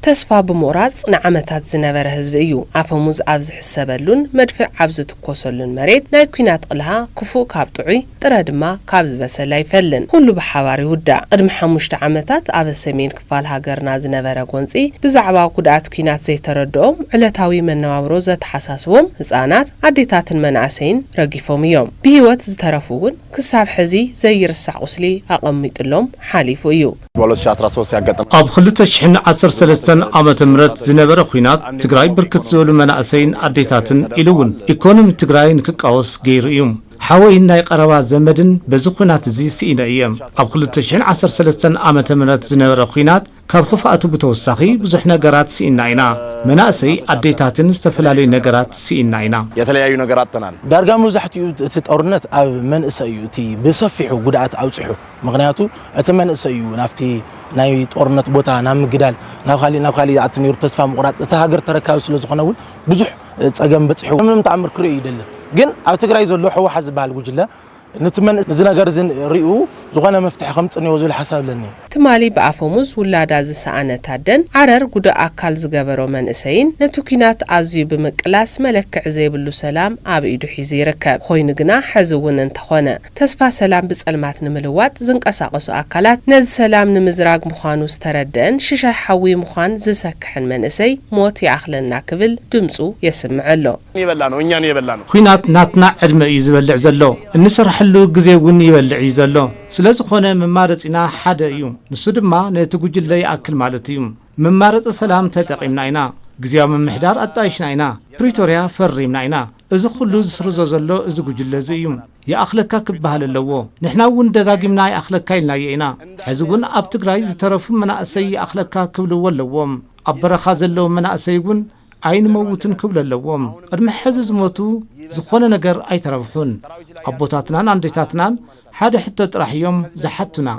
ተስፋ ብምቑራጽ ንዓመታት ዝነበረ ህዝቢ እዩ። ኣፈሙዝ ኣብ ዝሕሰበሉን መድፍዕ ኣብ ዝትኮሰሉን መሬት ናይ ኲናት ቕልሃ ክፉእ ካብ ጥዑይ፣ ጥረ ድማ ካብ ዝበሰለ ኣይፈልን። ኩሉ ብሓባር ይውዳእ። ቅድሚ ሓሙሽተ ዓመታት ኣብ ሰሜን ክፋል ሃገርና ዝነበረ ጎንጺ ብዛዕባ ጉድኣት ኲናት ዘይተረድኦም፣ ዕለታዊ መነባብሮ ዘተሓሳስቦም ህጻናት፣ ኣዴታትን መናእሰይን ረጊፎም እዮም። ብህይወት ዝተረፉ እውን ክሳብ ሕዚ ዘይርሳዕ ቁስሊ ኣቐሚጥሎም ሓሊፉ እዩ። በሁለት ሺህ አስራ ሦስት ያጋጠመ ኣብ ክልተ ሽሕን ዓሰርተ ሰለስተን ዓመተ ምህረት ዝነበረ ኲናት ትግራይ ብርክት ዝበሉ መናእሰይን ኣዴታትን ኢሉ እውን ኢኮኖሚ ትግራይ ንክቃወስ ገይሩ እዩ። ሓወይን ናይ ቀረባ ዘመድን በዚ ኲናት እዚ ስኢነ እየ። ኣብ ክልተ ሽሕን ዓሰርተ ሰለስተን ዓመተ ምህረት ዝነበረ ኲናት ካብ ክፍኣቱ ብተወሳኺ ብዙሕ ነገራት ስኢና ኢና። መናእሰይ ኣዴታትን ዝተፈላለዩ ነገራት ስኢና ኢና። የተለያዩ ነገር አጥተናል። ዳርጋ መብዛሕትኡ እቲ ጦርነት ኣብ መንእሰይ እዩ እቲ ብሰፊሑ ጉድኣት ኣብፅሑ። ምኽንያቱ እቲ መንእሰይ እዩ ናብቲ ናይ ጦርነት ቦታ ናብ ምግዳል፣ ናብ ካሊእ ናብ ካሊእ ይኣቱ ነይሩ። ተስፋ ምቑራፅ እቲ ሃገር ተረካቢ ስለ ዝኾነ እውን ብዙሕ ፀገም በፂሑ ምንም ተኣምር ክርእዮ ይደልን። ግን ኣብ ትግራይ ዘሎ ህወሓት ዝበሃል ጉጅለ ነቲ መን እዚ ነገር እዚ ሪኡ ዝኾነ መፍትሒ ከምፅእ እኒኦ ዝብል ሓሳብ ኣለኒ። ትማሊ ብኣፈሙዝ ውላዳ ዝሰኣነት ኣደን ዓረር ጉዳእ ኣካል ዝገበሮ መንእሰይን ነቲ ኲናት ኣዝዩ ብምቅላስ መለክዒ ዘይብሉ ሰላም ኣብ ኢዱ ሒዙ ይርከብ። ኮይኑ ግና ሕዚ እውን እንተኾነ ተስፋ ሰላም ብጸልማት ንምልዋጥ ዝንቀሳቐሱ ኣካላት ነዚ ሰላም ንምዝራግ ምዃኑ ዝተረደአን ሽሻይ ሓዊ ምዃን ዝሰክሕን መንእሰይ ሞት ይኣኽለና ክብል ድምጹ የስምዕ ኣሎ። የበላ ነው፣ እኛን የበላ ነው። ኲናት ናትና ዕድመ እዩ ዝበልዕ ዘሎ። እንሰርሐሉ ግዜ እውን ይበልዕ እዩ ዘሎ። ስለ ዝኾነ መማረፂና ሓደ እዩ። ንሱ ድማ ነቲ ጉጅለ ይኣክል ማለት እዩ። መማረፂ ሰላም ተጠቒምና ኢና። ግዜያዊ ምምሕዳር ኣጣይሽና ኢና። ፕሪቶርያ ፈሪምና ኢና። እዚ ኩሉ ዝስርዞ ዘሎ እዚ ጉጅለ እዚ እዩ። ይኣኽለካ ክበሃል ኣለዎ። ንሕና እውን ደጋጊምና ይኣኽለካ ኢልናዮ ኢና። ሕዚ እውን ኣብ ትግራይ ዝተረፉ መናእሰይ ይኣኽለካ ክብልዎ ኣለዎም። ኣብ በረኻ ዘለዉ መናእሰይ እውን ኣይንመውትን ክብሉ ኣለዎም። ቅድሚ ሕዚ ዝሞቱ ዝኾነ ነገር ኣይተረፍኹን። ኣቦታትናን ኣንዴታትናን ሓደ ሕቶ ጥራሕ እዮም ዝሓቱና፣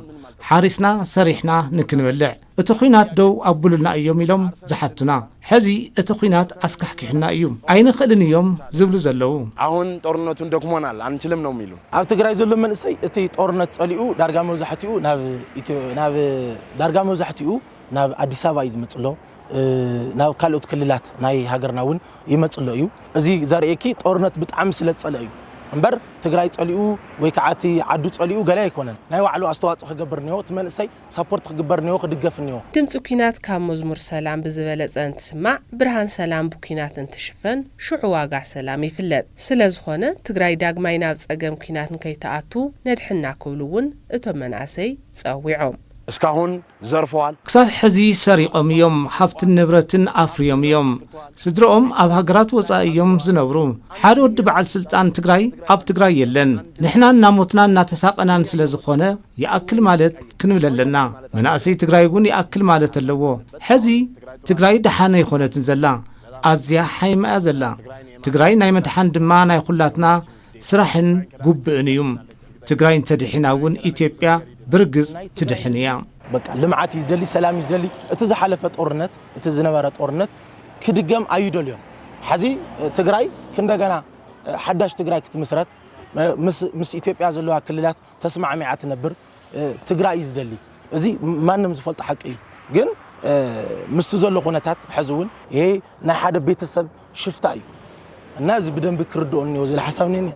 ሓሪስና ሰሪሕና ንክንበልዕ እቲ ኹናት ደው ኣቡሉልና እዮም ኢሎም ዝሓቱና። ሕዚ እቲ ኹናት ኣስካሕኪሑና እዩ፣ ኣይንኽእልን እዮም ዝብሉ ዘለዉ። አሁን ጦርነቱን ደክሞናል፣ አንችልም ነው የሚሉ። ኣብ ትግራይ ዘሎ መንእሰይ እቲ ጦርነት ጸሊኡ ዳርጋ መብዛሕትኡ ናብ ኢትዮ-፣ ናብ ዳርጋ መብዛሕትኡ ናብ ኣዲስ ኣበባ እዩ ዝመጽእ ኣሎ። እ፣ ናብ ካልኦት ክልላት ናይ ሃገርና እውን ይመጽእ ኣሎ እዩ። እዚ ዘርእየኪ ጦርነት ብጣዕሚ ስለ ዝጸልኦ እዩ እምበር ትግራይ ጸሊኡ ወይ ከዓ እቲ ዓዱ ጸሊኡ ገለ ኣይኮነን። ናይ ባዕሉ ኣስተዋፅኦ ክገብር እኒኦ፣ እቲ መንእሰይ ሳፖርት ክግበር እኒኦ፣ ክድገፍ እኒኦ። ድምፂ ኲናት ካብ መዝሙር ሰላም ብዝበለፀ እንትስማዕ፣ ብርሃን ሰላም ብኲናት እንትሽፈን፣ ሽዑ ዋጋ ሰላም ይፍለጥ። ስለ ዝኾነ ትግራይ ዳግማይ ናብ ፀገም ኲናት ንከይትኣቱ ነድሕና ክብሉ እውን እቶም መናእሰይ ፀዊዖም። እስካሁን ዘርፈዋል። ክሳብ ሕዚ ሰሪቖም እዮም፣ ሃብትን ንብረትን ኣፍርዮም እዮም። ስድረኦም ኣብ ሃገራት ወጻኢ እዮም ዝነብሩ። ሓደ ወዲ በዓል ስልጣን ትግራይ ኣብ ትግራይ የለን። ንሕና እናሞትና እናተሳቐናን ስለ ዝኾነ ይኣክል ማለት ክንብል ኣለና። መናእሰይ ትግራይ እውን ይኣክል ማለት ኣለዎ። ሕዚ ትግራይ ደሓን ኣይኾነትን ዘላ፣ ኣዝያ ሓይማ እያ ዘላ። ትግራይ ናይ ምድሓን ድማ ናይ ኩላትና ስራሕን ጉብእን እዩ። ትግራይ እንተድሒና እውን ኢትዮጵያ ብርግጽ ትድሕን እያ። በቃ ልምዓት እዩ ዝደሊ፣ ሰላም እዩ ዝደሊ። እቲ ዝሓለፈ ጦርነት፣ እቲ ዝነበረ ጦርነት ክድገም ኣይደልዮን። ሕዚ ትግራይ ክንደገና ሓዳሽ ትግራይ ክትምስረት፣ ምስ፣ ምስ ኢትዮጵያ ዘለዋ ክልላት ተስማዕሚዓ ትነብር ትግራይ እዩ ዝደሊ። እዚ ማንም ዝፈልጦ ሓቂ እዩ። ግን ምስቲ ዘሎ ኩነታት ሕዚ እውን ይሄ ናይ ሓደ ቤተሰብ ሽፍታ እዩ እና እዚ ብደንቢ ክርድኦ እኒኦ ዝብል ሓሳብ እኒአኒ።